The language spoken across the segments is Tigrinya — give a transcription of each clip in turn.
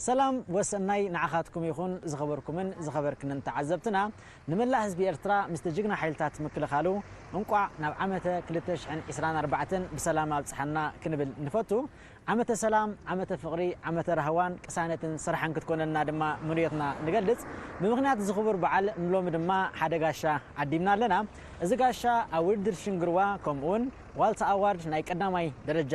ሰላም ወሰናይ ንዓኻትኩም ይኹን ዝኸበርኩምን ዝኸበርክንን ተዓዘብትና። ንመላእ ህዝቢ ኤርትራ ምስቲ ጅግና ሓይልታት ምክልኻሉ እንቋዕ ናብ ዓመተ ክልተ ሽሕን ዕስራን ኣርባዕተን ብሰላም ኣብጽሓና ክንብል ንፈቱ። ዓመተ ሰላም፣ ዓመተ ፍቕሪ፣ ዓመተ ራህዋን ቅሳነትን ስራሕን ክትኮነልና ድማ ምንዮትና ንገልጽ። ብምኽንያት እዚ ክቡር በዓል ንሎሚ ድማ ሓደ ጋሻ ዓዲምና ኣለና። እዚ ጋሻ ኣብ ውድድር ሽንግርዋ ከምኡውን ዋልታ ኣዋርድ ናይ ቀዳማይ ደረጃ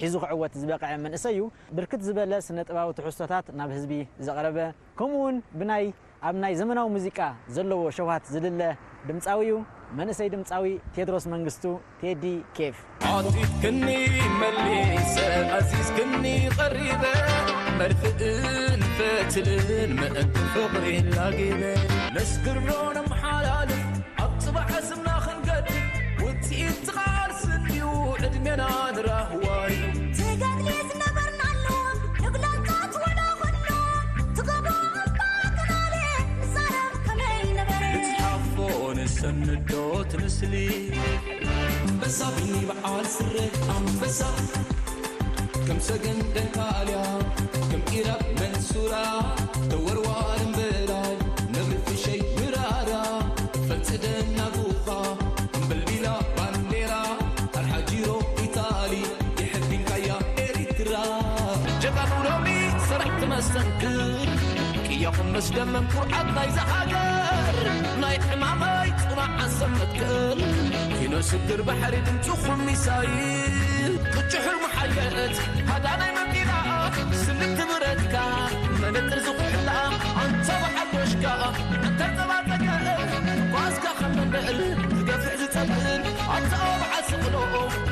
ሒዙ ክዕወት ዝበቕዐ መንእሰይ እዩ። ብርክት ዝበለ ስነ-ጥበባዊ ትሕዝቶታት ናብ ህዝቢ ዘቕረበ፣ ከምኡውን ብናይ ኣብ ናይ ዘመናዊ ሙዚቃ ዘለዎ ሸውሃት ዝልለ ድምጻዊ እዩ። መንእሰይ ድምጻዊ ቴድሮስ መንግስቱ፣ ቴዲ ኬፍ። ዓቲትክኒ መሊሰ፣ ኣዚዝክኒ ቀሪበ፣ መርፍእን ፈትልን ምእንቲ ፍቕሪ ላጊበ። ነስግሮ ነመሓላልፍ፣ ኣብ ጽባሕ ስምና ክንገድል፣ ውጽኢት ቃልሲ እንድዩ ዕድሜና ንራህዋይ። ትገድሊ ዝነበርናሉ ንግለታት ወላ ኹሉ፣ ትገብሮ እምባ ቅናሌ ንዛረብ ከመይ ነበረ። ንጽሓፎ ንሰንዶ ትምስሊ። ኣንበሳ ቢኒ በዓል ስረ ኣንበሳ፣ ከም ሰገን ደንካልያ፣ ከም ኢራብ መንሱራ፣ ተወርዋር እምበላይ ነብሪ ፍሸይ ምራራ፣ ፈልጽ ደናጉኻ እምበልቢላ ባንዴራ፣ ኣልሓጂሮ ኢታሊ የሕቢንካያ ኤሪትራ። ጀጋኑ ሎሚ ሰራሕቲ መስተንክር፣ ቅያኹም መስደመም ኩርዓት ናይዛ ሃገር፣ ናይ ዕማመይ ጽኑዕ ዓንሰብ መትከል፣ ኪኖ ስግር ባሕሪ ድምጽኹም ሚሳይል፣ ቅጭ ሕልሙ ሓየት ሃዳናይ መኪና፣ ስልክቲ ብረትካ መነጽር ዝኹሕላ፣ ኣንታ በዓል ጎሽካ፣ ኣንታ ጸባ ጸገብ፣ ጓዝካ ከም መንደል ዝገፍሕ ዝጸብር፣ ኣንታ በዓል ስቕሎ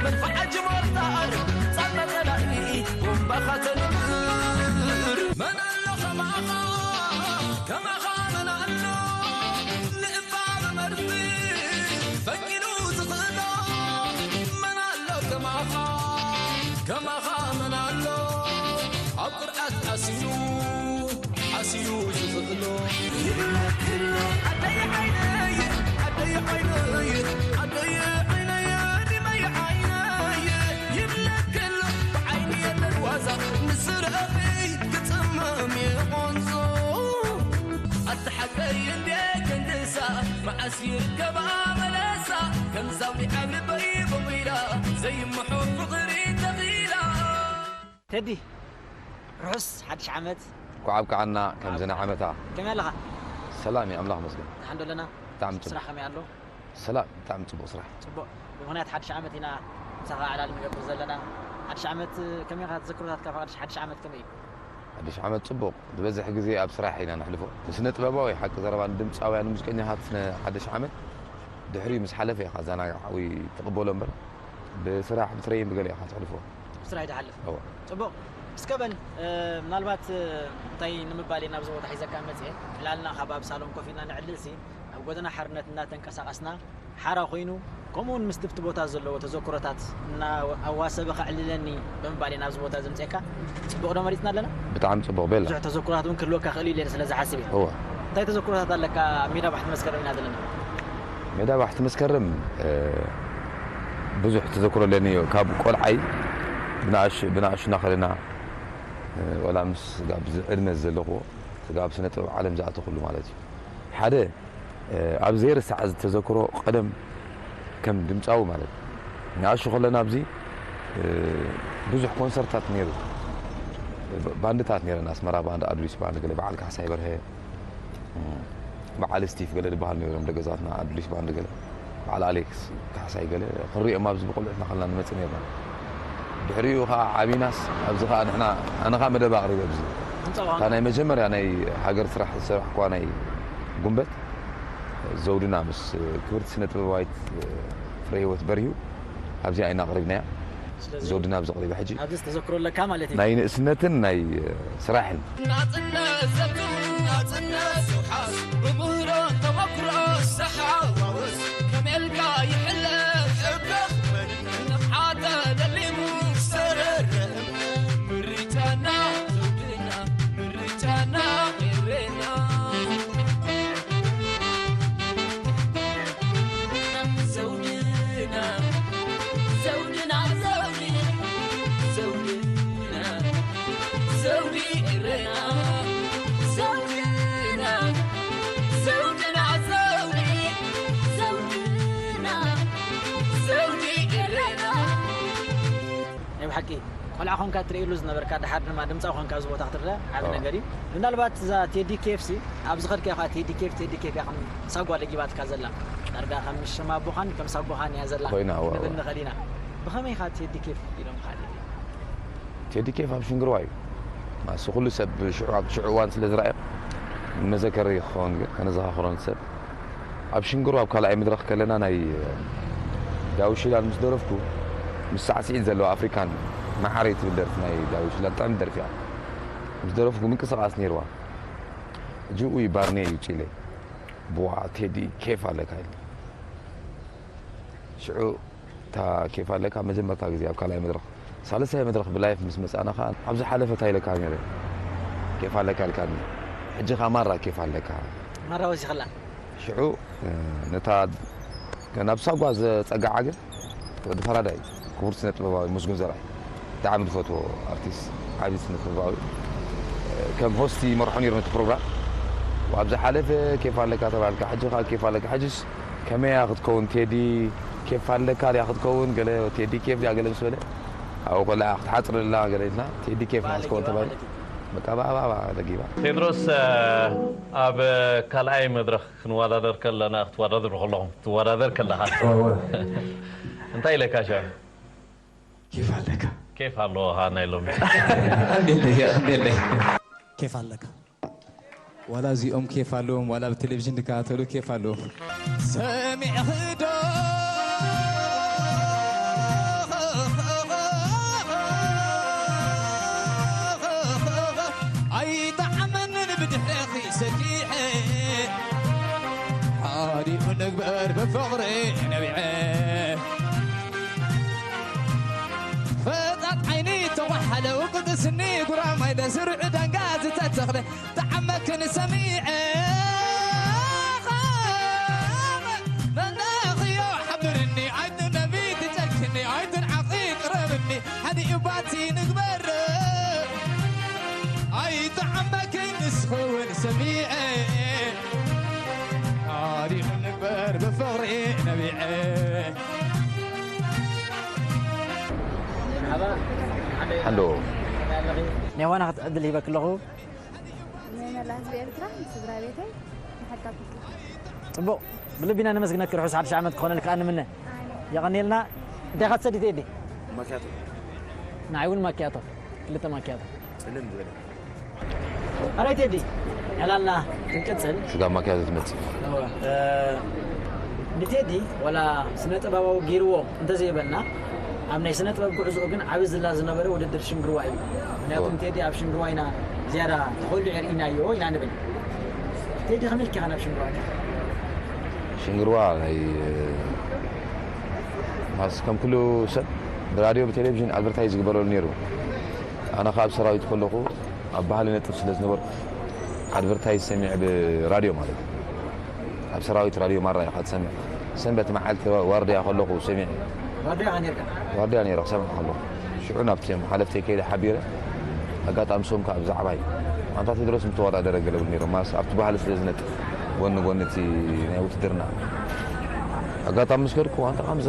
መድፍዓ ጅሞርታር፣ ጻልመ ጸላኢ ቦምባኻ ተንብር። መን ኣሎ ከማኻ፣ ከማኻ መን ኣሎ? ንእባብ መርዚ ፈንጊሉ ዝኽእሎ መን ኣሎ ከማኻ? ከማኻ መን ኣሎ? ኣብ ቅርዓት ኣሲሩ፣ ኣሲሩ ዝኽእሎ። ይብለክሎ ኣደይ ዓይነይ፣ ኣደይ ዓይነይ፣ ኣደይ ዓይነይ፣ ሪመይ ዓይነይ። ይብለክሎ ብዓይኒ የለን ዋዛ፣ ንስረኺ ክጽመም ይቖንጾ። ኣታ ሓቀይ እንዴ ክንድሳ፣ መዓስ ይርከባ መለሳ፣ ከም ዛውዲ ኣብ ልበይ ቦኺላ፣ ዘይምሑ ፍቕሪ ተኺላ። ቴዲ፣ ርሑስ ሓድሽ ዓመት። እንኳዕ ኣብቅዓና ከምዚ ንዓመታ። ከመይ ኣለኻ? ሰላም እዩ፣ ኣምላኽ ይመስገን። ደሓን ዶ ኣለና? ብጣዕሚ ጽቡቕ። ስራሕ ከመይ ኣሎ? ሰላም፣ ብጣዕሚ ጽቡቕ ስራሕ። ጽቡቕ። ብምኽንያት ሓድሽ ዓመት ኢና ምሳኻ ዕላል ንገብር ዘለና። ሓድሽ ዓመት ከመይ ኢኻ? ተዘክሮታትካ ካብ ሓድሽ፣ ሓድሽ ዓመት ከመይ እዩ? ሓድሽ ዓመት ጽቡቕ። ዝበዝሕ ግዜ ኣብ ስራሕ ኢና ነሕልፎ። ንስነ ጥበባዊ፣ ሓቂ ዘረባ፣ ንድምጻውያን፣ ንሙዚቀኛታት፣ ንሓድሽ ዓመት ድሕሪኡ ምስ ሓለፈ ኢኻ ዘናጋዕ ወይ ትቕበሎ እምበር፣ ብስራሕ፣ ብትረይን፣ ብገለ ኢኻ ተሕልፎ። ብስራሕ እዩ ዝሓልፍ። እወ። ጽቡቕ። እስከ በል፣ እ፣ ምናልባት፣ እ፣ እንታይ ንምባል እየ ናብዚ ቦታ ሒዘካ መጽየ? ዕላልና ካብ ኣብ ሳሎን ኮፍ ኢልና ነዕልልሲ፣ ኣብ ጎደና ሓርነት እናተንቀሳቐስና፣ ሓራ ኮይኑ፣ ከምኡውን ምስ ድፍቲ ቦታ ዘለዎ ተዘክሮታት እናኣዋሰበ ከዕልለኒ ብምባል እየ ናብዚ ቦታ ዘምጽኤካ። ጽቡቕ ዶ መሪጽና ኣለና? ብጣዕሚ ጽቡቕ ቤላ። ብዙሕ ተዘክሮታት እውን ክህልወካ ክእል እዩ ኢለ ስለ ዝሓስብ እየ። እወ። እንታይ ተዘክሮታት ኣለካ ኣብ ሜዳ ባሕቲ መስከረም ኢና ዘለና? ሜዳ ባሕቲ መስከረም፣ እ፣ ብዙሕ ተዘክሮ ኣለኒ። ካብ ቆልዓይ ብንኣሽ-፣ ብንኣሽና ከለና፣ እ፣ ወላ ምስ ስጋብ ዝ-፣ ዕድመ ዘለኽዎ፣ ስጋብ ስነ ጥበብ ዓለም ዝኣተኹሉ ማለት እዩ። ሓደ እ፣ ኣብ ዘይርሳዕ ዝተዘክሮ ቀደም ከም ድምጻዊ ማለት እዩ። ንኣሽቱ ከለና ኣብዚ፣ እ፣ ብዙሕ ኮንሰርታት ነይሩ። ባ-፣ ባንድታት ነይረን፣ ኣስመራ ባንድ፣ ኣዱሊስ ባንድ፣ ገለ በዓል ካሕሳይ በርሀ፣ እ፣ በዓል ስቲፍ ገለ ዝበሃሉ ነይሮም፣ ደገዛትና ኣዱሊስ ባንድ ገለ፣ በዓል ኣሌክስ ካሕሳይ ገለ ክንሪኦም ኣብዚ ብቆልዑትና ከለና ንመጽእ ነይርና። ድሕሪኡ ኸኣ ዓቢናስ ኣብዚ ኸኣ ንሕና፣ ኣነ ኸኣ መደብ ኣቕሪበ ኣብዚ። ድምጻዊ እታ ናይ መጀመርያ ናይ ሃገር ስራሕ ዝሰራሕኩዋ ናይ ጉንበት ዘውድና ምስ ክብርቲ ስነ ጥበባዊት ፍረህይወት በርሂው ኣብዚኣ ኢና ኣቕሪብናያ። ስለዚ ዘውድና ኣብዚ ኣቕሪበ ሕጂ። ኣብዚ ተዘክሮ ኣለካ ማለት እዩ። ናይ ንእስነትን ናይ ስራሕን። ናጽነት ዘብቱ፣ ናጽነት ዝውሓስ፣ ብምህሮ ተመክሮ ዝተሓዋወስ፣ ከመይ ኢልካ ይሕለፍ ሕግኽ መንነት፣ ንቕሓት ተደሊሙ ዝሰረረ፣ ምርጫና ዘውድና፣ ምርጫና ኤሬና። ዘውድና፣ ዘውድና፣ ዘውድና፣ ዘውድና፣ ዘውድና። ኤረና ዘውድና፣ ዘውድና ዘውዲ፣ ዘውድና ዘውዲ ኤረና። ናይ ብሓቂ ቆልዓ ኾንካ ትርእየሉ ዝነበርካ፣ ደሓር ድማ ድምፃዊ ኾንካ ኣብዚ ቦታ ክትረአ ዓቢ ኣዎ። ነገር እዩ። ምናልባት እዛ ቴዲ ኬፍ ሲ፣ ኣብ ዝኸድካዮ ኸዓ ቴዲ ኬፍ፣ ቴዲ ኬፍ እያ ከም ሳጓ ለጊባትካ ዘላ። ዳርጋ ከም ሽም ኣቦኻን ከም ሳጓኻን እያ ዘላ ኮይና፣ ኣዎ፣ ክንብል ኣዎ። ንኽእል ኢና። ብኸመይ ኢኻ ቴዲ ኬፍ ኢሎምኻ? ቴዲ ኬፍ ኣብ ሽንግርዋ እዩ። ማስ ኩሉ ሰብ ሽዑ፣ ኣብ ሽዑ እዋን ስለ ዝረኣዮ መዘከሪ ክኸውን ግን ከነዘኻኽሮ ንሰብ። ኣብ ሽንግርዋ ኣብ ካልኣይ መድረኽ ከለና ናይ ዳዊት ሽላን ምስ ደረፍኩ፣ ምስ ሳዕስዒት ዘለዋ ኣፍሪካን መዓረይ ትብል ደርፊ ናይ ዳዊት ሽላን ጥዕምቲ ደርፊ እያ። ምስ ደረፍኩ ምንቅስቓስ ነይርዋ። እጅኡ እዩ ባርኔ እዩ ጪለይ። ብዋ ቴዲ ኬፍ ኣለካ ኢሉ። ሽዑ እታ ኬፍ ኣለካ መጀመርታ ግዜ ኣብ ካልኣይ መድረኽ፣ ሳልሳይ መድረኽ ብላይፍ ምስ መጻና ከኣ ኣብ ዝሓለፈ እንታይ ኢለካ ነይረ? ኬፍ ኣለካ ኢልካኒ። ሕጂ ከኣ ማራ ኬፍ ኣለካ። ማራ ወሲኽላ። ሽዑ፣ እ፣ ነታ ናብ ሳጓ ዘጸግዓ ግን ወዲ ፈራዳይ፣ ክቡር ስነ ጥበባዊ መስጉን ዘርኣይ፣ ብጣዕሚ ዝፈትዎ ኣርቲስት፣ ዓቢ ስነ ጥበባዊ፣ ከም ሆስት ይመርሖ ነይሩ ነቲ ፕሮግራም። ኣብ ዝሓለፈ ኬፍ ኣለካ ተባልካ፣ ሕጂ ከኣ ኬፍ ኣለካ። ሕጅስ ከመይ እያ ክትከውን ቴዲ? ኬፍ ኣለካ ድያ ክትከውን? ገለ ቴዲ ኬፍ ድያ ገለ ምስ በለ፣ ኣብኡ ከላ ክትሓጽረላ ገለ ኢልና፣ ቴዲ ኬፍ ክትከውን ተባሂሉ። በቃ ብኣ፣ ብኣ፣ ብኣ ለጊባ። ቴድሮስ፣ ኣብ ካልኣይ መድረኽ ክንወዳደር ከለና፣ ክትወዳደሩ ከለኹም፣ ትወዳደር ከለኻ። እወ። እንታይ ኢለካ ሽዑ? ኬፍ ኣለካ። ኬፍ ኣለዎ፣ ሃ፣ ናይ ሎሚ። ኣንዴለይ፣ ኣንዴለይ። ኬፍ ኣለካ። ዋላ እዚኦም ኬፍ ኣለዎም፣ ዋላ ብቴሌቪዥን ዝከታተሉ ኬፍ ኣለዎም። ሰሚዕኺ ዶ? ኣይጠዓመንን ብድሕረኺ ሰጊሐ፣ ሓዲኡ ንግበር ብፍቕሪ ነቢዐ። ፈጣጥ ዓይኒ ተዋሓለ ውቅጥ ስኒ ጉራማይለ ስሩዕ ዳንጋ ዝተተኽለ ጠዓመክን ሰሚዐ። መላኽዮ ሓብርኒ ኣይትነቢ ትጨክኒ ኣይትንዓቒ ቅረብኒ ሓዲኡ ባቲ ንግበር ኣይጠዓመክን ንስኸውን ሰሚዐ ሓዲኡ ንግበር ብፍቕሪ ነቢዐ። ሓንዶ ናይ ዋና ክትዕድል ሂበክ ኣለኹ። ንመላእ ህዝቢ ኤርትራ፣ ንስድራ ቤተይ፣ ንሓድካ ኩሉ። ጽቡቕ። ብልቢ ኢና ነመስግነኪ። ርሑስ ሓድሽ ዓመት ክኾነልኪ ከኣ ንምነ። ኣሜን። የቐንየልና። እንታይ ኢኻ ትሰቲ ቴዲ? ማኪያቶ። ንዓይ እውን ማኪያቶ። ክልተ ማኪያቶ። ጽልም ዝበለ። ኣረ ቴዲ፣ ዕላልና ክንቅጽል። ስጋ ማኪያቶ ትመጽእ። እወ፣ እ፣ ንቴዲ ዋላ ስነ ጥበባዊ ገይርዎ እንተዘይበልና፣ ኣብ ናይ ስነ ጥበብ ጉዕዞኡ ግን ዓቢ ዝላ ዝነበረ ውድድር ሽንግርዋ እዩ። ምክንያቱ እወ። ቴዲ ኣብ ሽንግርዋ ኢና ዝያዳ ተኾሊዑ ርኢናዮ ኢና ንብል። ቴዲ ከመይ ኢልካ ኢኻ ናብ ሽንግርዋ ኣቲኻ? ሽንግርዋ ናይ፣ ማስ ከም ኩሉ ሰብ ብራድዮ ብቴሌቪዥን ኣድቨርታይዝ ዝግበረሉ ነይሩ። ኣነ ኸኣ ኣብ ሰራዊት ከለኹ ኣብ ባህሊ ነጥፍ ስለ ዝነበርኩ ኣድቨርታይዝ ሰሚዐ ብራድዮ ማለት እዩ። ኣብ ሰራዊት ራድዮ ማራ ኢኻ ትሰምዕ። ሰንበት መዓልቲ ዋርድያ ከለኹ ሰሚዐ። ዋርድያ ኢኻ ነርካ? ዋርድያ ነይረ ክሰምዕ ከለኹ። ሽዑ ናብቲ ሓለፍተይ ከይደ ሓቢረ። ኣጋጣሚ ሶም ከኣ ብዛዕባይ ኣንታ ቴድሮስ ምተወዳደረ ገለ ብሉ ነይሮም። ማስ ኣብቲ ባህሊ ስለ ዝነጥፍ ጎኒ ጎኒ እቲ ናይ ውትድርና። ኣጋጣሚ ምስ ከድኩ ኣንታ ከምዚ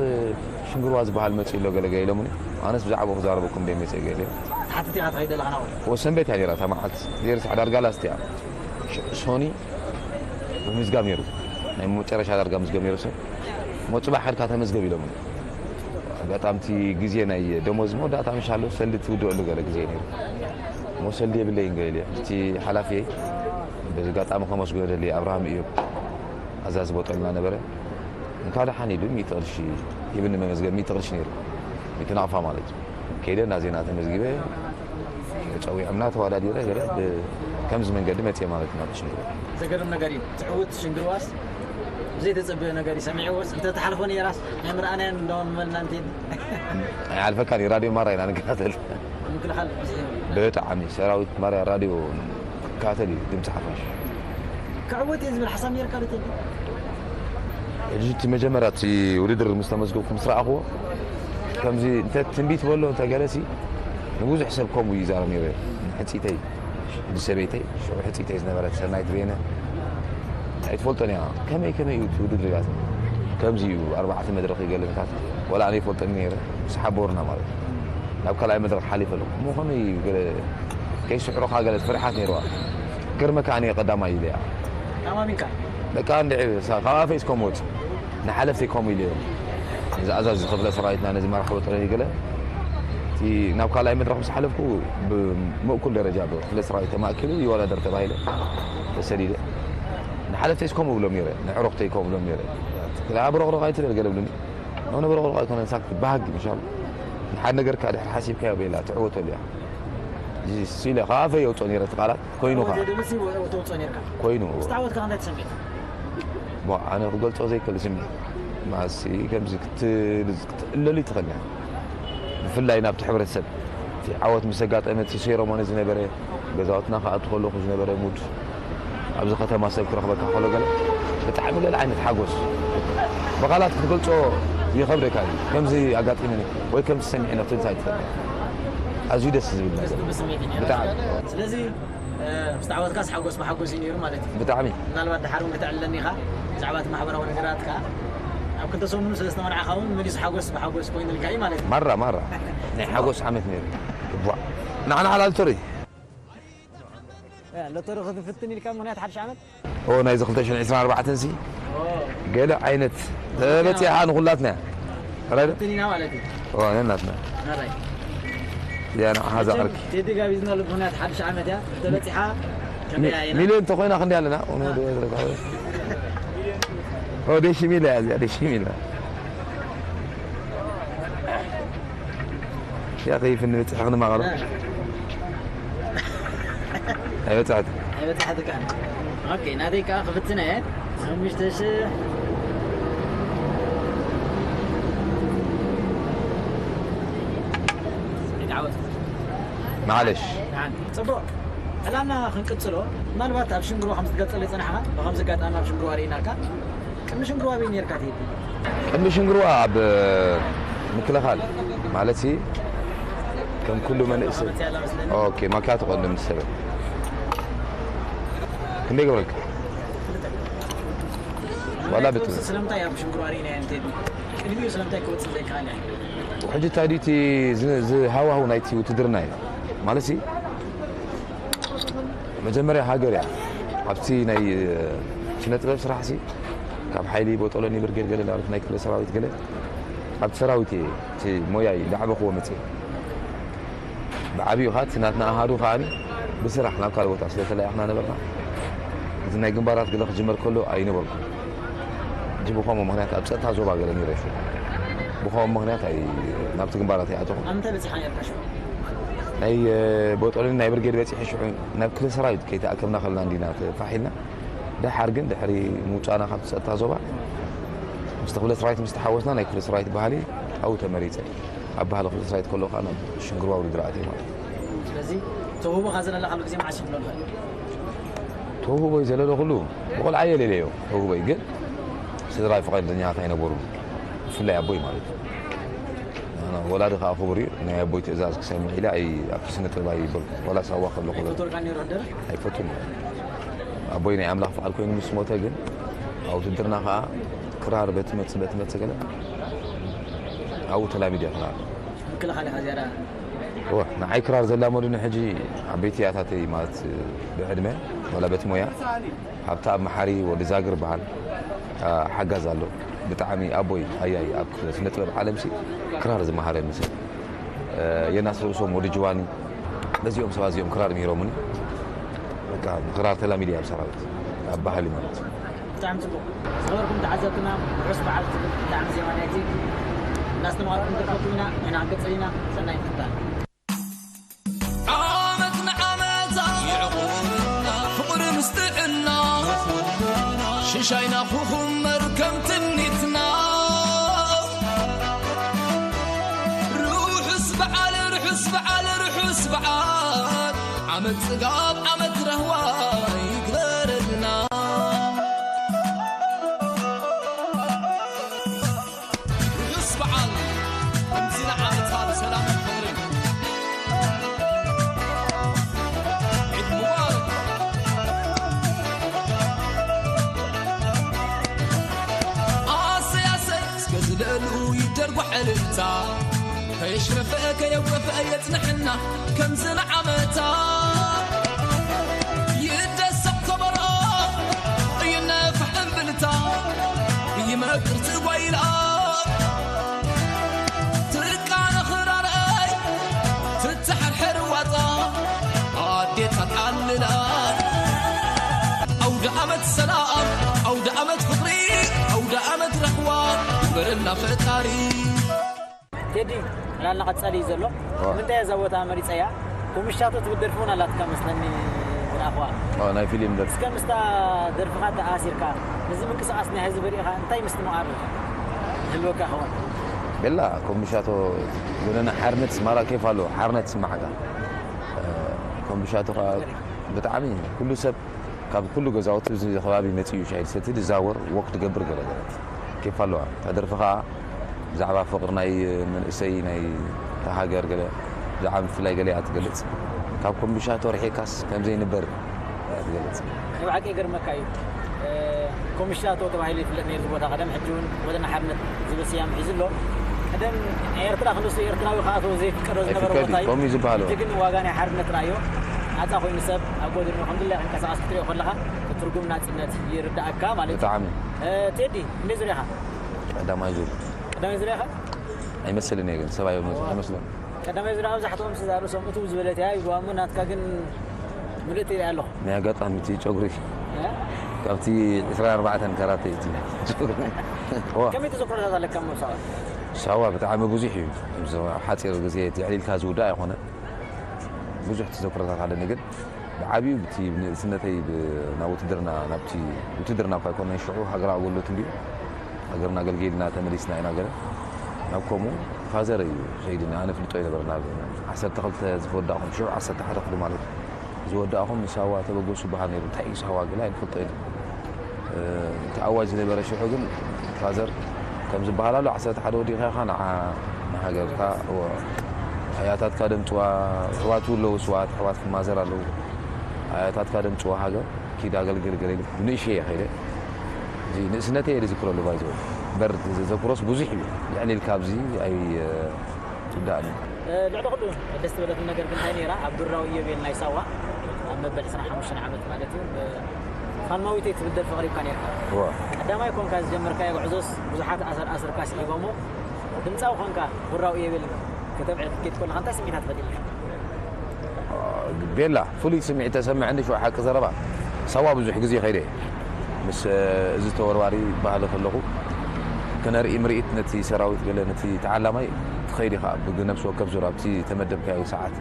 ሽንግርዋ ዝበሃል መጺኡ ኣሎ ገለ ገለ ኢሎምኒ። ኣነስ ብዛዕባኡ ክዛረበኩም ደይ መጺአ ገለ ኢሎም። ትሓትት ኢኻ ትኸይድ ዘለኻ ናብኡ? ወሰንበት እያ ነይራ እታ መዓልቲ። ዜርስ ሓዳር ጋላስ እያ። ሽ-፣ ሶኒ ምምዝጋብ ነይሩ። ናይ መጨረሻ ዳርጋ ምዝገብ ነይሩ ሰብ። እሞ ጽባሕ ከድካ ተመዝገብ ኢሎምኒ። ኣጋጣሚ እቲ ግዜ ናይ ደሞዝ መወዳእታ ምሻሎ ሰልዲ ትውድአሉ ገለ ግዜ ነይሩ። እሞ ሰልዲ የብለይን ገለ ኢለ። እቲ ሓላፊየይ በዚ ኣጋጣሚ ከመስግኖ ደሊ ኣብርሃም እዩ። ኣዛዚ ቦጠልና ነበረ። እንካ ደሓን ኢሉ ሚእቲ ቅርሺ ሂብኒ መመዝገብ፣ ሚእቲ ቅርሺ ነይሩ። ሚእቲ ናቕፋ ማለት እዩ። ከይደ እንዳ ዜና ተመዝጊበ፣ ጸዊዖምና ተወዳዲረ ገለ ብ-፣ ከምዚ መንገዲ መጽየ ማለት እዩ ናብ ሽንግርዋ። ዘገርም ነገር እዩ። ትዕውት ሽንግርዋስ ብዘይተጸበዮ ነገር እዩ ሰሚዕዎስ፣ እንተተሓልፎ ነይራስ ናይ ምርኣናያን እንደውን መልና እንተ ኣይሓልፈካን እዩ። ራድዮ ማራ ኢና ንከታተል። ምክልኻል ብዙሕ እዩ። ብጣዕሚ ሰራዊት ማርያ ራድዮ ክከታተል እዩ ድምፂ ሓፋሽ። ክዕወት እየ ዝብል ሓሳብ ነይርካ ዶ ቴዲ? ሕጂ እቲ መጀመርያ እቲ ውድድር ምስ ተመዝገብኩ ምስ ረኣኽዎ፣ ከምዚ እንተ ትንቢት በሎ እንተ ገለሲ ንብዙሕ ሰብ ከምኡ ይዛረብ ነይረ። ንሕንጺተይ ንሰበይተይ ሽዑ ሕፅይተይ ዝነበረት ሰናይት በየነ ኣይትፈልጦን እያ። ከመይ ከመይ እዩ እቲ ውድድር ኢላትኒ። ከምዚ እዩ ኣርባዕተ መድረኽ ይገለታት። ወላ ኣነ ይፈልጠኒ ነይረ። ምስ ሓበሩና ማለት እዩ። ናብ ካልኣይ መድረኽ ሓሊፈ ኣለኹ። እሞ ከመይ እዩ ገለ ከይስሕሩኻ ገለ ፍርሓት ነይርዋ። ገርመካ ኣነ ቀዳማይ ኢለ እያ። ታማሚካ? በቃ እንድዒ ካብ ኣፈይ እስከም ወፅ ንሓለፍተይ ከምኡ ኢለ እዮም። እዚ ኣዛዚ ክፍለ ሰራዊትና ነዚ መራሕቦ ጥረኒ ገለ እቲ ናብ ካልኣይ መድረኽ ምስ ሓለፍኩ ብምእኩል ደረጃ ብክፍለ ሰራዊት ተማእኪሉ ይወዳደር ተባሂለ ተሰዲደ። ንሓለፍተይ እስከም እብሎም ነይረ፣ ንዕሩኽተይ ከም እብሎም ነይረ። ክላ ብሮቕሮቕ ኣይትበል ገለ ብሉኒ። ኖ ንብሮቕሮቕ ኣይኮነን ሳክት ባህግ ምሻል። ንሓደ ነገርካ ድሕር ሓሲብካዮ ቤላ ትዕወተሉ እያ። እዚ ስኢለ ካብ ኣፈይ የውፅኦ ነይረ እቲ ቃላት። ኮይኑ ኸዓ። ተውፅኦ ነርካ። ኮይኑ። ምስ ተዓወትካ እንታይ ተሰሚዕካ? ቧ ኣነ ክገልፆ ዘይክእል ስምዒት ማሲ ከምዚ ክትእለሉ ትኽእል ኢኻ። ብፍላይ ናብቲ ሕብረተሰብ እቲ ዓወት ምስ ኣጋጠመ እቲ ሴረሞኒ ዝነበረ ገዛውትና ክኣቱ ከለኹ ዝነበረ ሙድ ኣብዚ ከተማ ሰብ ክረኽበካ ከሎ ገለ ብጣዕሚ ገለ ዓይነት ሓጎስ ብቓላት ክትገልፆ ይኸብደካ እዩ። ከምዚ ኣጋጢሙኒ ወይ ከምዚ ሰሚዐ ክትብል ኣይትኽእል። ኣዝዩ ደስ ዝብል ነገር ብጣዕሚ። ስለዚ ምስ ተዓወትካስ ሓጎስ ብሓጎስ እዩ ነይሩ ማለት እዩ። ብጣዕሚ። ምናልባት ደሓር እውን ከተዕልለኒ ኢኻ ብዛዕባ እቲ ማሕበራዊ ነገራት ከኣ ኣብ ክልተ ሰሙን ስለ ዝተመርዓኻ እውን መሊሱ ሓጎስ ብሓጎስ ኮይኑልካ እዩ ማለት እዩ። ማራ ማራ ናይ ሓጎስ ዓመት ነይሩ። ቧ ንዓና ሓላል ቶሪ ሎተሪ ክትፍትን ኢልካ ምክንያት ሓድሽ ዓመት ኦ ናይዚ ክልተ ሽሕን ዕስራን ኣርባዕተን ሲ ገለ ዓይነት ተበፂሓ ንኩላትና ራይዶ ትኒና ማለት እዩ። ኦ ነናትና ናራይ ያ ንዓኻ ዝዓርክ ቴዲ ጋቢዝና ኣሎ ምክንያት ሓድሽ ዓመት እያ ተበፂሓ ከመይ እያ ኢና ሚልዮን ተኮይና ክንዲ ኣለና ኦ ደሺ ሚል እያ እዚኣ ደሺ ሚል እያ ከይፍ ንብፅሕ ክንማቐሎ ኣይበፃሕት ኣይበፃሕት ከ ኦኬ ናተይ ከዓ ክፍትነ እየ ሓሙሽተ ሽሕ ይትዓወት ማለሽ ጽቡቅ ዕላልና ክንቅጽሎ ምናልባት ኣብ ሽንግሮ ከም ዝትገልጸለይ ጸናሕካ ብከምዚ ኣጋጣሚ ኣብ ሽንግሮ ኣርእናካ ቅድሚ ሽንግሮ ኣበይ ነርካ ትሄድ ቅድሚ ሽንግሮ ኣብ ምክልኻል ማለት ሲ ከም ኩሉ መንእሰይ ኦኬ ማኪያቶ ቀንዲ ምስ ሰበ ክንደይ ገብረልካ ዋላ ብት ስለምንታይ ኣብ ሽንግሮ ኣርእና እዮም ትሄድ ቅድሚኡ ስለምንታይ ክወፅእ ዘይከኣለ ሕጂ ታዲቲ ዝሃዋሁ ናይቲ ውትድርና እዩ ማለት ሲ መጀመርያ ሃገር እያ ኣብቲ ናይ ስነ ጥበብ ስራሕ ሲ ካብ ሓይሊ ቦጦሎኒ ብርጌድ ገለ ላሉት ናይ ክፍለ ሰራዊት ገለ ኣብቲ ሰራዊት እየ እቲ ሞያይ ዳዕበኽዎ መፅእ ብዓብዩ ኻት ናትና ኣሃዱ ከዓኒ ብስራሕ ናብ ካልእ ቦታ ስለተለያኽና ነበርና እቲ ናይ ግንባራት ገለ ክጅመር ከሎ ኣይነበርኩ እቲ ብኸምኡ ምክንያት ኣብ ፀጥታ ዞባ ገለ ነይረ ብኸምኡ ምክንያት ናብቲ ግንባራት ኣይኣተኹ ናይ ቦጦልን ናይ ብርጌድ በፂሒ ሽዑ ናብ ክልተ ሰራዊት ከይተኣከብና ከለና እንዲና ተፋሒልና ደሓር ግን ድሕሪ ምውፃእና ካብቲ ፀጥታ ዞባ ምስቲ ክፍለ ሰራዊት ምስ ተሓወስና ናይ ክፍለ ሰራዊት ባህሊ ኣብኡ ተመሪፀ ኣብ ባህሊ ክፍለ ሰራዊት ከለዉ ከዓ ናብ ሽንግርዋ ውድድር ኣትየ ማለት እዩ ስለዚ ተውህቦኻ ዘለለኻሉ ግዜ መዓስ ይብሎ ንኽእል ተውህቦይ ዘለለኹሉ ብቆልዓየ ሌለዮ ተውህቦይ ግን ስድራይ ፍቓደኛታት ኣይነበሩ ብፍላይ ኣቦይ ማለት እዩ ወላዲ ከዓ ክቡር እዩ ናይ ኣቦይ ትእዛዝ ክሰምዕ ኢለ ኣብቲ ስነ ጥበብ ኣይበልኩ ዋላ ሳዋ ከለኹ ኣይፈቱን ኣቦይ ናይ ኣምላኽ ፍቓድ ኮይኑ ምስ ሞተ ግን ኣብ ውትድርና ከዓ ክራር በቲ መፅእ በቲ መፅእ ገለ ኣብኡ ተላሚድ እያ ክራር ምክልኻል ኢኻ ዝያዳ ንዓይ ክራር ዘላመዱኒ ሕጂ ዓበይቲ ኣያታተይ ማለት ብዕድመ ዋላ በቲ ሞያ ሃብተኣብ መሓሪ ወዲ ዛግር በሃል ሓጋዝ ኣሎ ብጣዕሚ ኣቦይ ኣያይ ኣብ ስነ ጥበብ ዓለም ሲ ክራር ዝመሃረኒ ሰብ የናስ ርእሶም ወዲ ጅዋኒ በዚኦም ሰባት እዚኦም ክራር ምሂሮምኒ በቃ ክራር ተላሚደ ኣብ ሰራዊት ኣብ ባህሊ ማለት እዩ ብጣዕሚ ፅቡቅ ዝኸበርኩም ተዓዘብትና ርሑስ በዓል ትብል ብጣዕሚ ዜማ ናይቲ እናስተማቐርኩም ንርከብኩም ኢና ንሕና ክንቅፅል ኢና ሰናይ ምክታል ዓመት ንዓመታ የዕቑብና ፍቕሪ ምስ ጥዕና ሽሻይና ክኹመር ከም ትኒትና ርሑስ በዓል ርሑስ በዓል ርሑስ በዓል ዓመት ጽጋብ ዓመት ራህዋ ይግበረልና ርሑስ በዓል ከምዚ ንዓመታ ብሰላምን ፍቕርን ዕድመ ከየሽረፈ ከየውረፈ የጽንሕና ከምዚ ንዓመታ። ይደሰቕ ከበሮ ይነፍሕ እምብልታ ይመቅር ትጓይላ ትቃነ ክራረይ ትትሕርሕር ዋጣ ኣዴታት ዓልላ። ኣውደ ዓመት ሰላም ኣውደ ዓመት ፍቕሪ ኣውደ ዓመት ረኽዋ ይበረልና ፈጣሪ። ቴዲ፣ ዕላልና ቀጻሊ እዩ ዘሎ። ምንታይ እያ እዛ ቦታ መሪጸያ? ኮምሻቶ ትብል ደርፊ እውን ኣላትካ መስለኒ ዝረኣኽዋ። ናይ ፊልም ደርፊ። እስከ ምስታ ደርፍኻ ተኣሲርካ፣ ነዚ ምንቅስቓስ ናይ ህዝቢ ርኢኻ እንታይ ምስትምቓር ይህልወካ ይኸውን? ቤላ፣ ኮምሻቶ የሆነ ሓርነት ስማራ ኬፍ ኣለዎ። ሓርነት ስማዕካ። ኮምሻቶ ኸዓ ብጣዕሚ ኩሉ ሰብ ካብ ኩሉ ገዛውቲ እዚ ከባቢ መጺኡ ሻሂ ዝሰቲ ዝዛወር ወክ ትገብር ገለ ገለ ኬፍ ኣለዋ። እታ ደርፊ ኸዓ ብዛዕባ ፍቕሪ ናይ መንእሰይ ናይ እታ ሃገር ገለ ብዛዕባ ምፍላይ ገለ እያ ትገልጽ። ካብ ኮምብሻቶ ርሒቕካስ ከም ዘይንበር እያ ትገልጽ። ንባዕቂ ይገርመካ እዩ። ኮምሽታቶ ተባሂሉ ይፍለጥ ነይሩ እዚ ቦታ ቀደም፣ ሕጂ እውን ወደና ሓርነት ዝብል ስያም ሒዙ ኣሎ። ቀደም ኤርትራ ክንሱ ኤርትራዊ ክኣትዎ ዘይፍቀዶ ዝነበረ ኣይፍቀድ ቦታ እዩ። እዩ ከምኡ እዩ ዝበሃል። ሕጂ ግን ዋጋ ናይ ሓርነት ራእዮ ናጻ ኮይኑ ሰብ ኣብ ጎድኑ ከምድላይ ክንቀሳቐስ ክትሪኦ ከለኻ ትርጉም ናጽነት ይርዳእካ ማለት እዩ። ብጣዕሚ። ቴዲ እንዴ ዙሪያኻ ቀዳማይ ዙር ቀዳማይ ዙሪያኻ ኣይመስልን እየ ግን ሰብ ኣይመስልን። ቀዳማይ ዙሪያ መብዛሕትኦም ስዛሩ ሰምእቱ ዝበለት እያ ይጓሙ ናትካ ግን ምልእቲ ኢለ ኣለኹ። ናይ ኣጋጣሚ እቲ ጨጉሪ እ? ካብቲ ዕስራን ኣርባዕተን ካራተ እዩ እቲ ጨጉሪ። ዋ። ከመይ ተዘክሮታት ኣለካ እሞ ሳዋ? ሳዋ ብጣዕሚ ብዙሕ እዩ። ኣብ ሓፂር ግዜ ትዕሊልካ ዝውዳእ ኣይኮነ። ብዙሕ ተዘክሮታት ኣለኒ ግን ብዓብዩ ብቲ ንእስነተይ ናብ ውትድርና ናብቲ ውትድርና እኳ ኣይኮነን ሽዑ ሃገራዊ ኣገልግሎት እንድዩ ሃገርና ኣገልጊልና ተመሊስና ኢና ገለ ናብ ከምኡ ፋዘር እዩ ከይድና ኣነ ፍልጦ ይነበረ ናብ ዓሰርተ ክልተ ዝወዳእኹም ሽዑ ዓሰርተ ሓደ ክፍሊ ማለት እዩ ዝወዳእኹም ንሳዋ ተበገሱ በሃል ነይሩ እንታይ እዩ ሳዋ ገለ ኣይንፈልጦ ኢና እቲ ኣዋጅ ዝነበረ ሽዑ ግን ፋዘር ከም ዝበሃል ኣሎ ዓሰርተ ሓደ ወዲእኻ ኢኻ ንዓ ንሃገርካ ኣያታትካ ደምፅዋ ኣሕዋቱ ኣለዉ ስዋት ኣሕዋት ማዘር ኣለዉ ኣያታትካ ደምፅዋ ሃገር ኪድ ኣገልግል ገለ ኢሉ ብንእሽተይ እየ ከይደ እዚ ንእስነተይ እየ ዝዝክረሉ ባይዘወ እምበር ዘዘክሮስ ብዙሕ እዩ ልዕሊ ኢልካ ኣብዚ ኣይውዳእን እዩ ልዕሊ ኩሉ ደስ ዝበለትን ነገር ግን እንታይ ነይራ ኣብ ዱራዊ ኢዮቤል ናይ ሳዋ ኣብ መበል ዕስራን ሓሙሽተን ዓመት ማለት እዩ ፋልማዊተይ ትብል ደርፊ ኣቕሪብካ ነይርካ ቀዳማይ ኮንካ ዝጀመርካዮ ጉዕዞስ ብዙሓት ኣሰር ኣስርካ ስሒቦሞ ድምፃዊ ኮንካ ዱራዊ ኢዮቤል ከተብዕል ክትከይድ ከለካ እንታይ ስምዒታት ፈጢሩልካ ቤላ ፍሉይ ስምዒት ተሰምዐኒ ሽዑ ሓቂ ዘረባ ሳዋ ብዙሕ ግዜ ከይደ ምስ እዚ ተወርዋሪ ባህሊ ከለኹ ክነርኢ ምርኢት ነቲ ሰራዊት ገለ ነቲ ተዓላማይ ትኸይድ ኢኻ ብነብሲ ወከፍ ዙር ኣብቲ ተመደብካዮ ሰዓት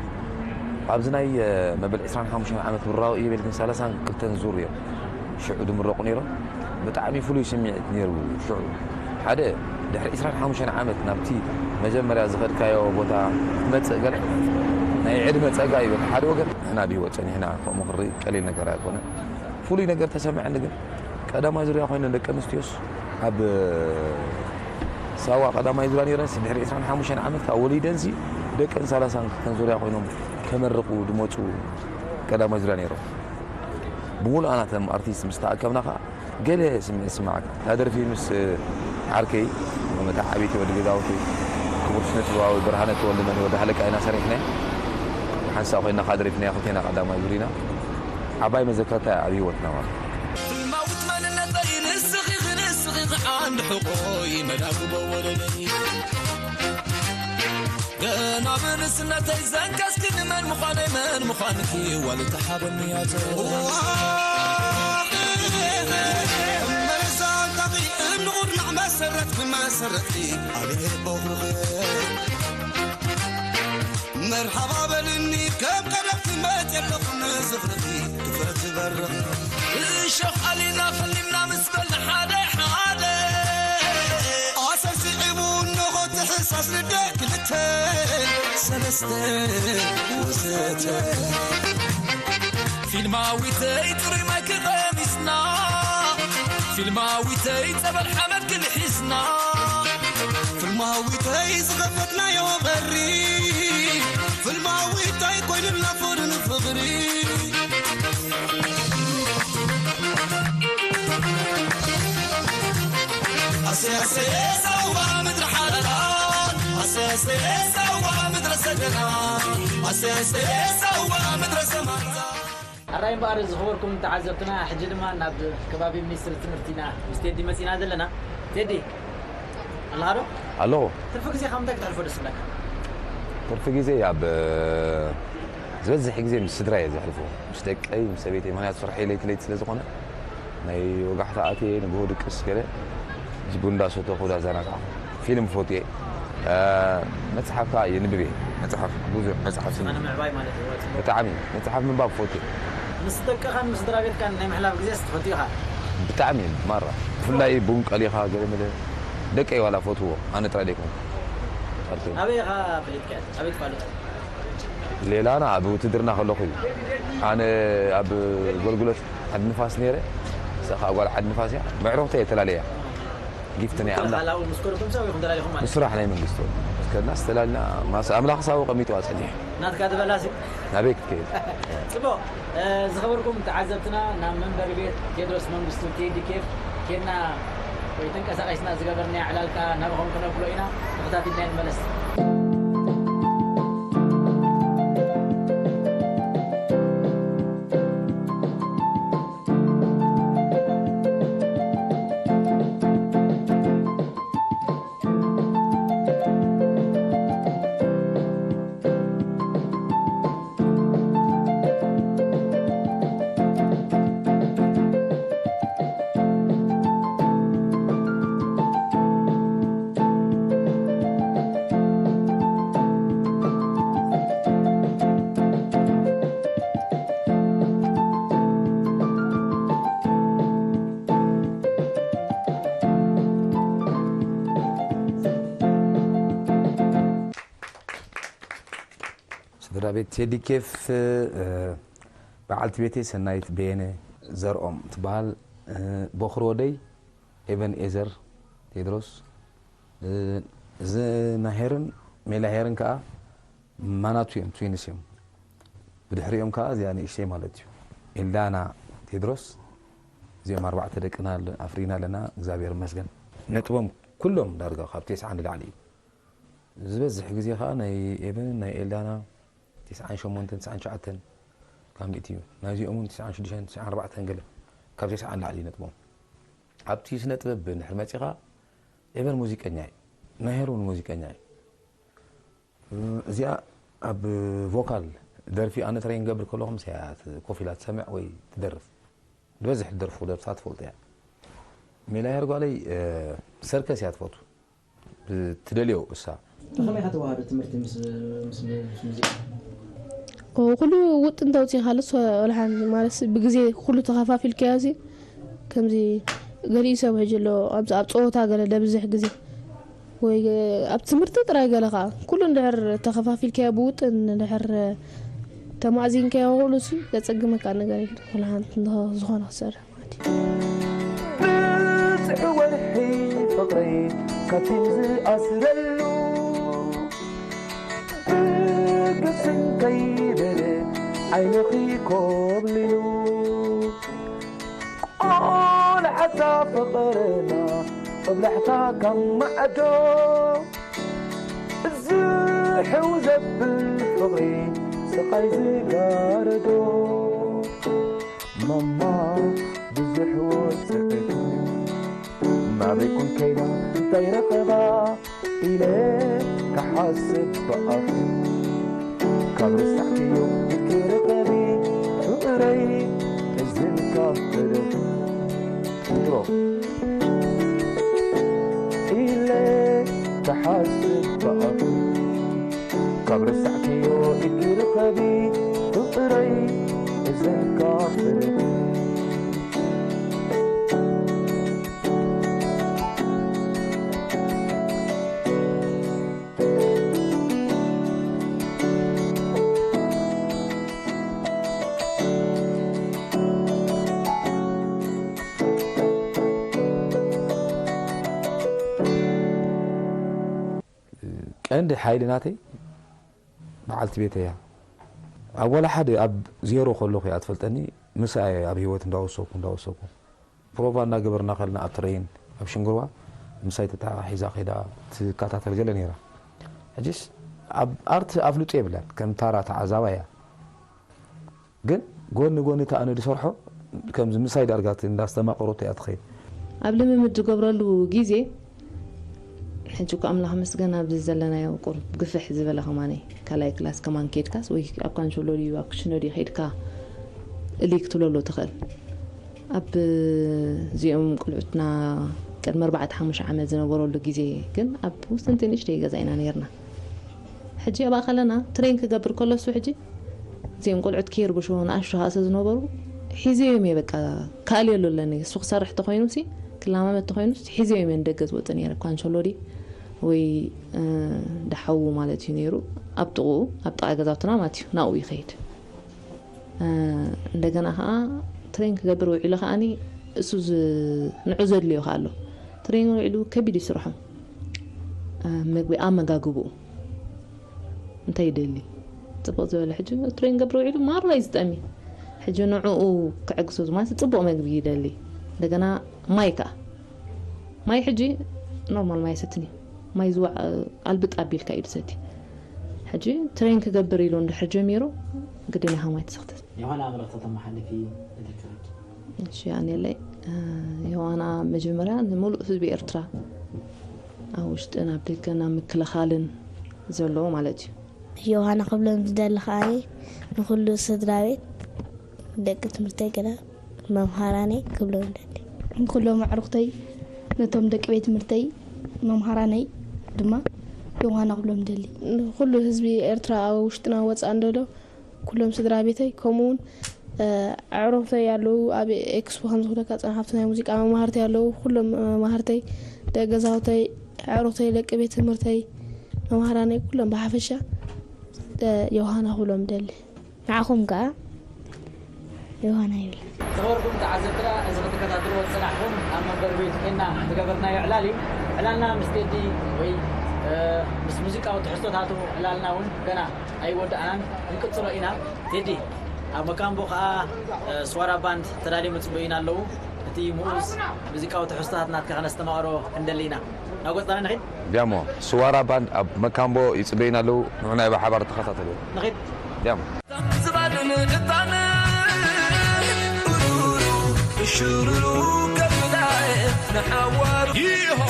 ኣብዚ ናይ መበል ዕስራን ሓሙሽተን ዓመት ብራዊ እየ ቤልክን ሰላሳን ክልተን ዙር እዮም ሽዑ ድምረቑ ነይሮም ብጣዕሚ ፍሉይ ስምዒት ነይሩ ሽዑ ሓደ ድሕሪ ዕስራን ሓሙሽተን ዓመት ናብቲ መጀመርያ ዝኸድካዮ ቦታ ክትመፅእ ገለ ናይ ዕድመ ፀጋ ይብል ሓደ ወገን ንሕና ብህይወት ፀኒሕና ከምኡ ክንርኢ ቀሊል ነገር ኣይኮነን ፍሉይ ነገር ተሰምዐኒ ግን ቀዳማይ ዙርያ ኮይነን ደቂ ኣንስትዮስ ኣብ ሳዋ ቀዳማይ ዙርያ ነይረንስ ድሕሪ ዕስራን ሓሙሽተን ዓመት ካብ ወሊደንሲ ደቀን ሰላሳን ክልተን ዙርያ ኮይኖም ከመርቑ ዝመፁ ቀዳማይ ዙርያ ነይሮም ብምሉእ ኣናተም ኣርቲስት ምስ ተኣከብና ከዓ ገለ ስምዒት ይስምዓካ። እታ ደርፊ ምስ ዓርከይ መታዓቢቲ ወዲ ገዛውቲ ክቡር ስነ ጥበባዊ ብርሃነ ተወልደ መን ወዲ ሃለቃ ኢና ሰሪሕናያ። ሓንሳእ ኮይና ከዓ ደሪፍናያ ክልቴና ቀዳማይ ዙር ኢና። ዓባይ መዘከርታ እያ ኣብ ህይወትና ማለት። ፍልማዊት መንነተይ ንስኺ ንስኺ ዓንዲ ሕቖይ መዳግቦ ወለለይ ገና ብንስነተይ ዘንከስኪ ንመን ምዃነይ መን ምዃንኪ ዋልታ ሓበን እያ መረሳንታኺ እምንቑድናዕ መሰረትኪ መሰረትኪ ኣበየ ቦኽርኺ መርሓባ በልኒ ከም ቀደምኪ መፅየ ኣለኹ ንዝኽርኺ ክፍረት ዝበርቕ እሾኽ ኣሊና ፈሊምና ምስ በልና ሓደ ሓደ ኣሰር ስዒቡ እንሆ ትሕሳስ ልደ ክልተ ሰለስተ ወዘተ ፊልማዊተይ ጥሩይ ማይክ ቀሚስና ፊልማዊተይ ጸበል ሓመድ ክንሒዝና ፊልማዊተይ ዝኸፈትናዮ በሪ ፊልማዊተይ ኮይኑና ፍቕሪ ንፍቕሪ ኣሰይ ኣሰይ ሳዋ ምድሪ ሓላላት ኤሳዋ ምድረ ሰደና ኣሰሰ ኤሳዋ ምድረ ሰማርታ ኣራይ እምበኣር ዝኸበርኩም ተዓዘብትና፣ ሕጂ ድማ ናብ ከባቢ ሚኒስትሪ ትምህርቲ ኢና ምስ ቴዲ መጺና ዘለና። ቴዲ ኣለኻ ዶ? ኣለኹ። ትርፊ ግዜኻ ምንታይ ክተሕልፎ ደስ ይብለካ? ትርፊ ግዜ ኣብ ዝበዝሕ ግዜ ምስ ስድራ እየ ዘሕልፎ፣ ምስ ደቀይ ምስ ሰበይተይ። ምክንያቱ ስርሐይ ለይቲ ለይቲ ስለ ዝኾነ ናይ ወጋሕታ ኣትየ ንግሆ ድቅስ ገለ እዚ ቡን እንዳሰተኹ እንዳዘናጋዕኩ ፊልም ፎትየ። መፅሓፍ ከዓ የንብብ እየ። መፅሓፍ ብዙሕ መፅሓፍ ስነ ምዕባይ ማለት እዩ። ብጣዕሚ መፅሓፍ ምንባብ ፎትየ። ምስ ደቅኻን ምስ ስድራ ቤትካን ናይ ምሕላፍ ግዜስ ትፈቱ ኢኻ? ብጣዕሚ ማራ፣ ብፍላይ ቡን ቀሊኻ ገለ መለ። ደቀይ ዋላ ፈትዎ፣ ኣነ ጥራይ ደይኮንኩ። ኣበይ ኢኻ ፈሊጥካ? ኣበይ ትፋለጥ? ሌላና ኣብ ውትድርና ከለኹ እዩ። ኣነ ኣብ ኣገልግሎት ዓዲ ንፋስ ነይረ። እሳ ከዓ ጓል ዓዲ ንፋስ እያ። መዕርኽቶ እየ ተላለያ። ጊፍት ናይ ኣምላኽ። ምስ ኮርኩም ሰብ ይኹም ተላሊኹም ማለት ንስራሕ ናይ መንግስቲ እስከና ዝተላልና ማስ ኣምላኽ ሳቡ ቀሚጥዋ ጸኒሑ። ናትካ ዝበላሲ ናበይ ክትከይድ? ጽቡቕ። ዝኸበርኩም ተዓዘብትና፣ ናብ መንበሪ ቤት ቴድሮስ መንግስቱ ቴዲ ኬፍ ኬድና ወይ ተንቀሳቒስና ዝገበርናዮ ዕላልካ ናባኹም ክነብሎ ኢና። ተኸታቲልና ንመለስ። ስድራ ቤት ቴዲ ኬፍ፣ በዓልቲ ቤተይ ሰናይት በየነ ዘርኦም ትበሃል። በኹሪ ወደይ ኤቨን ኤዘር ቴድሮስ፣ እዚ ናሄርን ሜላ ሄርን ከዓ ማናቱ እዮም፣ ትዊንስ እዮም። ብድሕሪኦም ከዓ እዚኣ ንእሽተይ ማለት እዩ፣ ኤልዳና ቴድሮስ። እዚኦም ኣርባዕተ ደቅና ኣፍሪና ኣለና፣ እግዚኣብሔር ይመስገን። ነጥቦም ኩሎም ዳርጋ ካብ ቴስዓ ንላዕሊ እዩ። ዝበዝሕ ግዜ ከዓ ናይ ኤቨንን ናይ ኤልዳና ቴስዓን ሸሞንተን ቴስዓን ትሽዓተን ካብ ሚእቲ እዩ። ናይዚኦም እውን ቴስዓን ሽዱሽተን ቴስዓን ኣርባዕተን ገለ ካብ ቴስዓ ንላዕሊ እዩ ነጥቦም። ኣብቲ ስነ ጥበብ እንድሕር መፂኻ ኤቨን ሙዚቀኛ እዩ፣ ናሄር እውን ሙዚቀኛ እዩ። እዚኣ ኣብ ቮካል ደርፊ ኣነ ትሬን ገብር ከለኹ ምስ እያ ኮፍ ኢላ ትሰምዕ ወይ ትደርፍ። ዝበዝሕ ትደርፉ ደርፍታት ትፈልጦ እያ። ሜላ ሄር ጓለይ ሰርከስ እያ ትፈቱ። ትደልዮ እሳ። ከመይ ኢኻ ተዋህዶ ትምህርቲ ምስ ምስ ምስ ሙዚቃ? ኦ፣ ኩሉ ውጥን ተውፂእካለስ ወላ ሓንቲ ማለት ብግዜ ኩሉ ተኸፋፊልካዮ ሲ ከምዚ ገሊኡ ሰብ ሕጂ ኣሎ ኣብዚ ኣብ ፀወታ ገለ ደብዝሕ ግዜ ወይ ኣብ ትምህርቲ ጥራይ ገለ ከዓ ኩሉ እንድሕር ተኸፋፊልካዮ ብውጥን እንድሕር ተማእዚንካዮ ኩሉ ሲ ዘፀግመካ ነገር የለን። ወላ ሓንቲ ዝኾነ ክሰርሕ ማለት እዩ። ብዝሕ ወርሒ ፍቕረይ ካብቲ ዝኣስረሉ ብግስን ከይበለ ዓይንኺ ኮብሊሉ ቆልዓታ ፍቕርና ጦብላሕታ ካብ ማዕዶ ዝሕው ዘብል ፍቕሪ ስቓይ ዝጋረዶ ማማ ብዙሕ ወፅዕት ናበይ ኮን ከይዳ እንታይ ረኸባ ኢለ ክሓስብ ብኣፍ ካብ ረሳዕክዮ ኢልኪ ርኸቢ ፍቕረይ እዝን ካብ በደል ድሮ ኢለ ክሓስብ ብኣፍ ካብ ረሳዕክዮ ኢልኪ ርኸቢ ፍቕረይ እዝን ካብ በደል ቀንዲ ሓይሊ ናተይ በዓልቲ ቤተይ እያ። ኣብ ዋላ ሓደ ኣብ ዜሮ ከለኹ እያ ትፈልጠኒ፣ ምስኣ እየ ኣብ ህይወት እንዳወሰኩ እንዳወሰኩ ፕሮቫ እናገበርና ከለና ኣብ ትረይን ኣብ ሽንግርዋ ምሳይ ተተሓሒዛ ከይዳ ትከታተል ገለ ነይራ። ሕጂስ ኣብ ኣርት ኣፍልጦ የብላን፣ ከም ታራ ተዓዛባይ እያ። ግን ጎኒ ጎኒ እቲ ኣነ ዝሰርሖ ከምዚ ምሳይ ዳርጋ እቲ እንዳስተማቐሮት እያ ትኸይድ። ኣብ ልምምድ ዝገብረሉ ግዜ፣ ሕጂ እኮ ኣምላኽ መስገን ኣብዚ ዘለናዮ ቁሩብ ግፍሕ ዝበለ ከማን እዩ። ካልኣይ ክላስ ከማን ከይድካስ ወይ ኣብ ካንሾሎ ድዩ ኣብ ክሽነ ድዩ ከይድካ እልይ ክትብለሉ ትኽእል። ኣብ እዚኦም ቁልዑትና ቅድሚ ኣርባዕተ ሓሙሽተ ዓመት ዝነበረሉ ግዜ ግን ኣብ ውስንቲ ንእሽተይ ገዛ ኢና ነይርና። ሕጂ ኣብኣ ከለና ትሬን ክገብር ከሎ እሱ ሕጂ እዚኦም ቆልዑት ከይርብሹ ንኣሽቱ ከዓ ስለ ዝነበሩ ሒዘዮም እየ በቃ። ካልእ የሉ ኣለኒ። እሱ ክሰርሕ ተኾይኑ ሲ ክለማመድ ተኾይኑ ሲ ሒዘዮም እየ ንደገ ዝወፅእ ነይረ። ካንሸሎ ድዩ ወይ እ፣ ደሓዉ ማለት እዩ ነይሩ። ኣብ ጥቕኡ ኣብ ጥቓ ገዛውትና ማለት እዩ ናብኡ ይኸይድ። እ፣ እንደገና ከዓ ትሬን ክገብር ውዒሉ ከዓኒ እሱ ዝ- ንዑ ዘድልዮ ከዓ ኣሎ። ትሬን ውዒሉ ከቢድ እዩ ስርሖም። እ፣ ምግቢ ኣመጋግብኡ እንታይ ይደሊ? ጽቡቕ ዝበለ ሕጂ ትሬን ገብረ ውዒሉ ማራ እዩ ዝጠሚ። ሕጂ ንዕኡ ክዕግሶ ማለት ጽቡቕ መግቢ ይደሊ። እንደገና ማይ ከኣ ማይ ሕጂ ኖርማል ማይ ሰትኒ ማይ ዝዋዕ ኣልብጥ ኣቢልካ እዩ ዝሰቲ። ሕጂ ትሬን ክገብር ኢሉ እንድሕር ጀሚሩ ግድን ኢኻ ማይ ትሰኽተት። ዮሃና ኣምረኽቶ ተመሓልፊ እቲ ትውልድ። እሺ ኣኔለይ ዮሃና መጀመርያ ንምሉእ ህዝቢ ኤርትራ ኣብ ውሽጥን ኣብ ደገን ኣብ ምክልኻልን ዘለዎ ማለት እዩ። ዮሃና ክብሎም ዝደሊ ከኣ ንኹሉ ስድራ ቤት ደቂ ትምህርተይ ገና መምሃራነይ ክብሎም ይደሊ። ንኩሎም ኣዕሩኽተይ ነቶም ደቂ ቤት ትምህርተይ መምሃራነይ ድማ ዮሃና ክብሎም ይደሊ። ንኩሉ ህዝቢ ኤርትራ ኣብ ውሽጥና ወፃእን ዘሎ ኩሎም ስድራ ቤተይ ከምኡውን ኣዕሩኽተይ ኣለዉ ኣብ ኤክስፖ ከም ዝብለካ ፅንሓፍቲ ናይ ሙዚቃ መማህርተይ ኣለዉ ኩሎም መማህርተይ ደቂ ገዛውተይ ኣዕሩኽተይ ደቂ ቤት ትምህርተይ መምሃራነይ ኩሎም ብሓፈሻ ዮሃና ክብሎም ደሊ። ንዓኹም ከኣ ዮሃና ይብል። ዝኸበርኩም ተዓዘብትና፣ እዚ ክትከታተልዎ ዝጸናሕኩም ኣብ መንበሪ ቤቱ ኮይንና ዝገበርናዮ ዕላል እዩ። ዕላልና ምስ ቴዲ ወይ፣ እ፣ ምስ ሙዚቃዊ ትሕዝቶታቱ ዕላልና እውን ገና ኣይወዳእናን፣ ክንቅጽሎ ኢና። ቴዲ፣ ኣብ መካምቦ ከኣ፣ እ፣ ስዋራ ባንድ ተዳልዮም ይጽበዩና ኣለዉ። እቲ ምኡዝ ሙዚቃዊ ትሕዝቶታት ናትካ ከነስተማቕሮ ክንደሊ ኢና። ናብ ቆጻሊ ንኺድ። ዲያሞ፣ ስዋራ ባንድ ኣብ መካምቦ ይጽበዩና ኣለዉ። ንዑ ናይ ብሓባር ተኸታተሉ። ንኺድ። ዲያሞ። ዝባንን ዕጣንን ኡሩሩ ሽሩሩ ከብላይ ንሓዋሩ ይሆ።